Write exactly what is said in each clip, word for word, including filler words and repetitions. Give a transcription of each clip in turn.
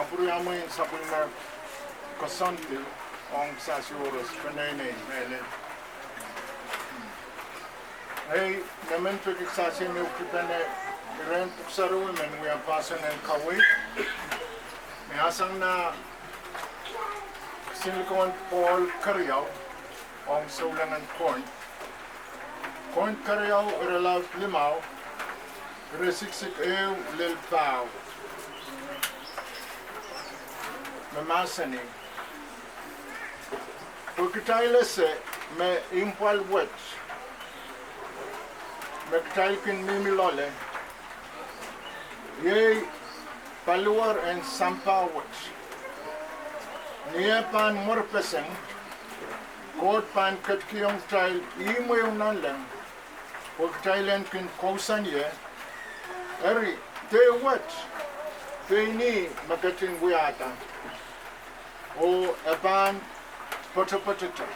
Kapwuriamwei sapwellime koasoandi ong Sasuros, peneinei mehlel. Ei, nemen peki Sasuros me kipene iren pwuhk sarawi men wia poahsoan en kaweid. Me asang nah kisinlikou en Pohl keriau ong souleng en Korint. Korint keriau, irelaud limau, iretikitik ehu lel pahieu. Me mahsanih: Pwe kitail ese me impwal wet me kitail kin mihmi loale, iei paliwar en sampah wet. Ni eh pahn mwerpeseng, Koht pahn ketikihong kitail ihmw ehu nanleng, pwe kitail en kin kousoan ie. Eri, dehr wet, pein ih me ketin wiahda, oh e pahn poatopoatete.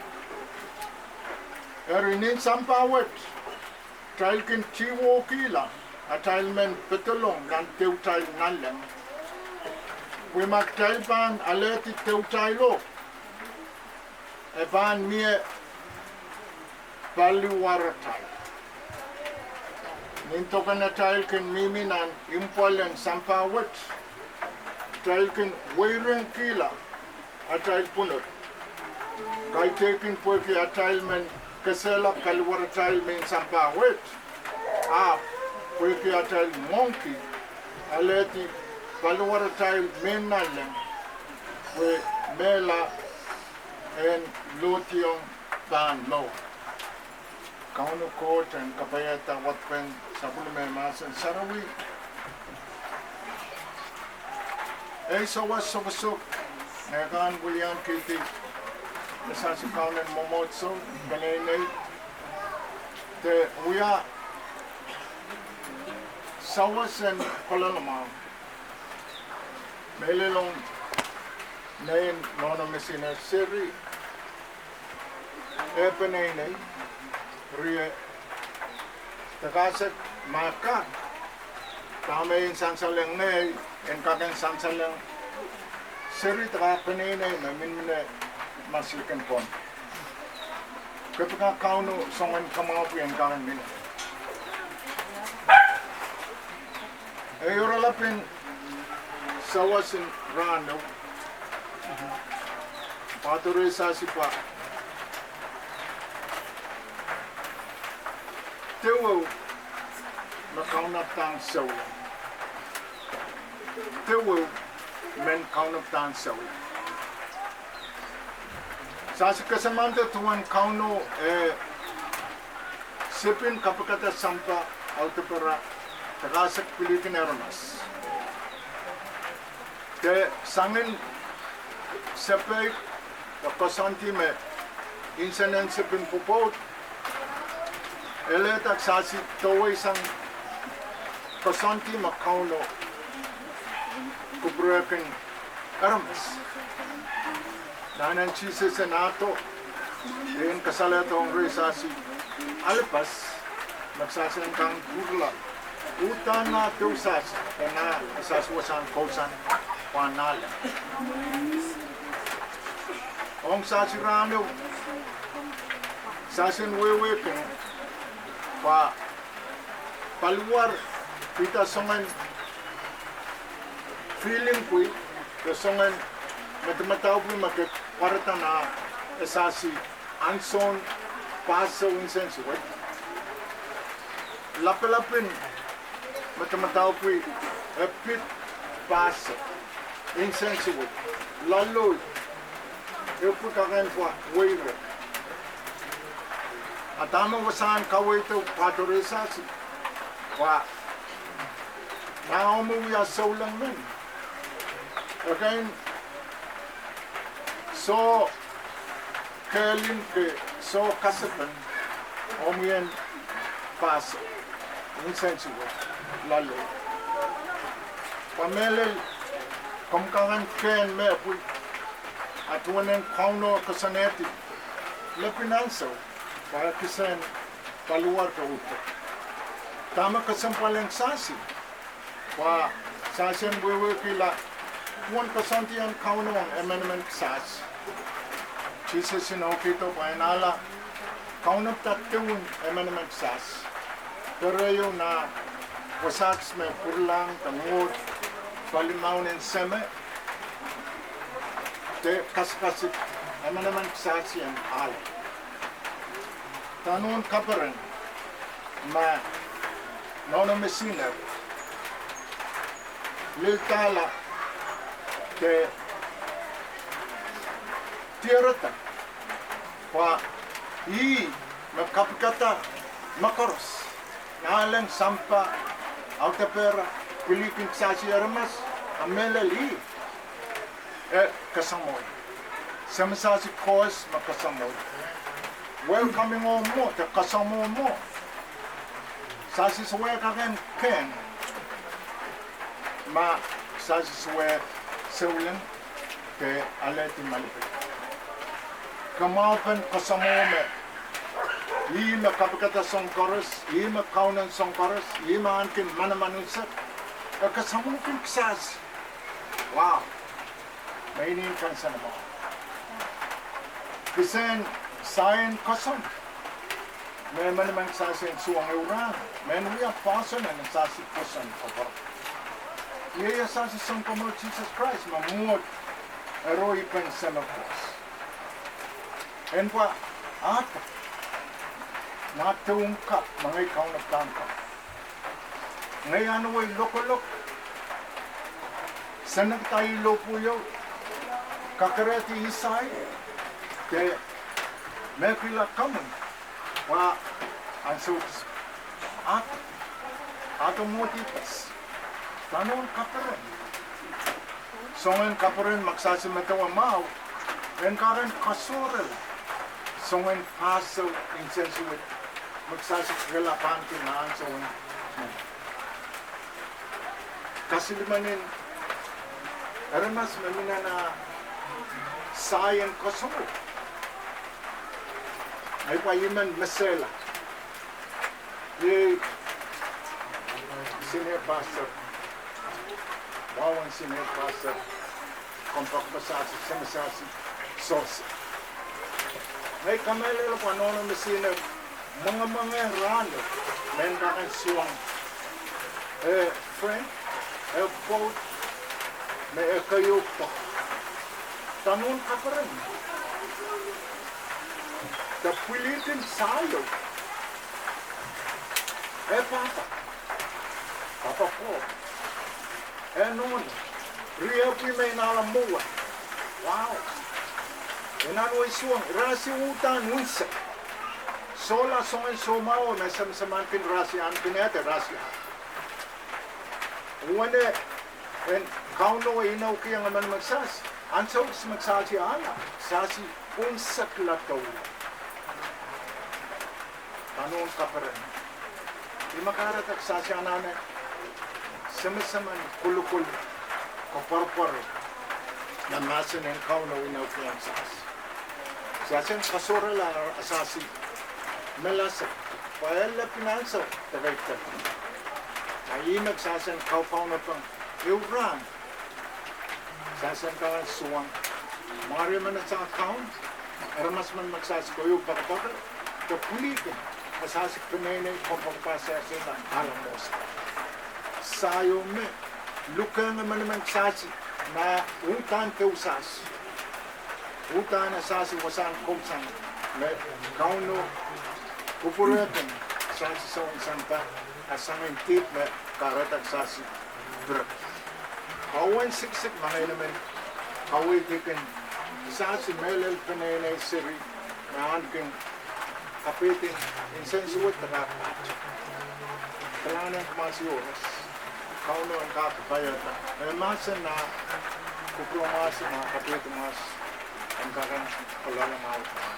Eri nin sampah wet, kitail kin tihwokihla atail men pedolong nan dewtail nanleng. Pwe ma kitail pahn alehdi dewtailo, e pahn mie paliwaratail. Nin doken atail kin mihmi nan impwal en sampah wet, kitail kin weirengkihla atail pwunod. Kaidehkin pwehki atail men kesehla paliwaratail mehn sampah wet, ahpw pwehki atail ngoangki alehdi paliwaratail mehn nanleng, pwe mehla en lohdiong pahn mour. Kauno Koht en kapaiada wadpen sapwellime mahsen sarawi. Ei sawas sokosok me e kin weliankihdi Sasuh Kaunen Mwomwohdiso, peneinei, de wia sawas en kaloalamwahu mehlel ong nein nohno misineri seri, eh peneinei, rie, de kasik ma kak, dahme en sansalehng ngehi, en kak en sansalehng seri de kak peneinei me minimine maslikin pwon. Kepika Kauno soangen kamwahupwih en kak en mihmi. Ei oaralap en sawas en rahno, Pahdo Reisasi pwa deweu me kaunopdahng souleng. Deweu men kaunopdahng souleng. Sasuh kesemwpwal duwen Kauno, eh, sepin kapikada sampah audepere, de kasik pilihkin aramas. De sangin sepeik, de koasoandi me insenensepin pwopwoud, e lehda Sasuh dowehsang koasoandi me Kauno kupwurehkin aramas. Nan en Sises en ahdo, en kasalehdohng Reisasi alepas, me Sasuh en kak pwurala, uhdahn nah dehr Sasuh, e nah Sasuh wasahn kousoan pwahn nanleng. Ong Sasuh rahno, Sasuh en wehwehki pwe paliwar pid soangen feeling pwuh, de soangen madamadau pwuh me kak pwarada nah Sasuh ahnsoun pahso insensuwed. Lapalapin madamadau pwuh e pid pahso insensuwed, loalloid, e pwuh kak en pwa weirek. A dahme wasahn kaweid en Pahdo Reisasi? Pwe ma omwi wia souleng men, e kin soh kehl en ke soh kasepen omwi en pahso insensuwed, loalloid. Pwe mehlel komw kak en kehn mehpwuhk, a duwen en Kauno koasoanehdi, lepin ahnsou, pwe kisehn paliwar de uhdo. Dahme kesempwal ong Sasuh? Pwe Sasuh en wehwehkihla Uwen koasoandi en Kauno ong emenemen kisas. Sises inoukido pwe en ale kaunopada dowen emenemen kisas. Eri ieu nah wasaht me pwuralahng de mwohd pali mwahu en Seme, de kasikasik emenemen kisas en ale. Dahnohn kaperen me nohno misiner lildahla de diarada, pwe ih me kapikada me koaros, nanleng, sampah, audepe, pwilihkin kisasi aramas, a mehlel ih e kasamwo. Semwesasi koaros me kasamwo. Welcoming o mwo, de kasamwo mwo. Sasi sewehk akan kehn ma sasi sewehk sewleng de alehdi malipil. Kamwahupen kasamwo me ih me kapikada soahng koaros, ih me Kauno en soahng koaros, ih me ahneki manaman unsek, e kasamwokin kisas. Wow. Me inenen kansenamwahu. Kisehn sain koasoan me emenemen kisas en suwong ehu rahn, me wia poahsoan en sasi pwoson koapworopwor. Iei sasi Sounkomour Sises Krais me mwohd ero ipen Seme koaros. En pwa ahda nah dowen kapw me ngehi kaunopadahng kapw. Ngehi anahne lokolok, senekda ih lohpwuo, kakerehdi isai, de mehkihla komwi, pwe ahnsou kis ahda, ahda mwohdi kis. Dahnohn kaperen. Soangen kaperen me kisasi medewe mwahu, en kak en kasohrala soangen pahso en sensuwed me kisasi kekehlapanki nan ansou en kasilimen en aramas me mih nan ah saien koasoandi. Ei pwa I men mesehla. Iei senior pastor, wahu en senior pastor, kompoakepahsasi, semwesasi, sohse. Ngehi kamehlele pwe nohno misiner mwengemwengehng rahno, mehn kak en suwong eh friend, eh pwoud, me e keieu pwoak. Dahnohn kaperen. De pwilihkin sahio. E pahpa, pahpa pwoud. E nohno. Riepwih me inala mwowe. Wow. Inanwei suwong, rahsi uhdahn unsek. Sohla soangen soumwahu me semsemankin rahsi, ahneki nehte rahsi ah. Uwen en Kauno inoukihong emenemen kisas, ansou kis me kisasi ale, sasi unsekla doula. Dahnohn kaperen. Ih me kahrehda kisasi anahne semesemen kolokol, koapworopwor, nan mahsen en Kauno inoukihong sas. Sas en kasohrala sasi mehlase, pwe e lepin ansou dekeidek. A ih me kisas en kaukaunoping ehu rahn. Sas en kak en suwong mware men sang kaun, aramas men me kisasi keieu poakepoake, de pwilihkin, me sasi peneinei kompoakepahsasi nan alamos. Sahio me lukehng emenemen kisasi, ma uhdahn deusas. Uhdahn sasi wasahn kousang, me Kauno kupwurehkin sasi soun sampah, a sang en dihp me kahrehda kisasi pirek. Kauwen siksik me ngehi men kaweidkin sasi mehlel peneinei seri, me ahneki kapehdin nsensuwed de kak paht. Kalahngan en kumwail koaros. Kauno en kak kapaiada. E mahsen nah kupwur mwahu, nah kapehd mwahu, en kak en kaloalamwahu.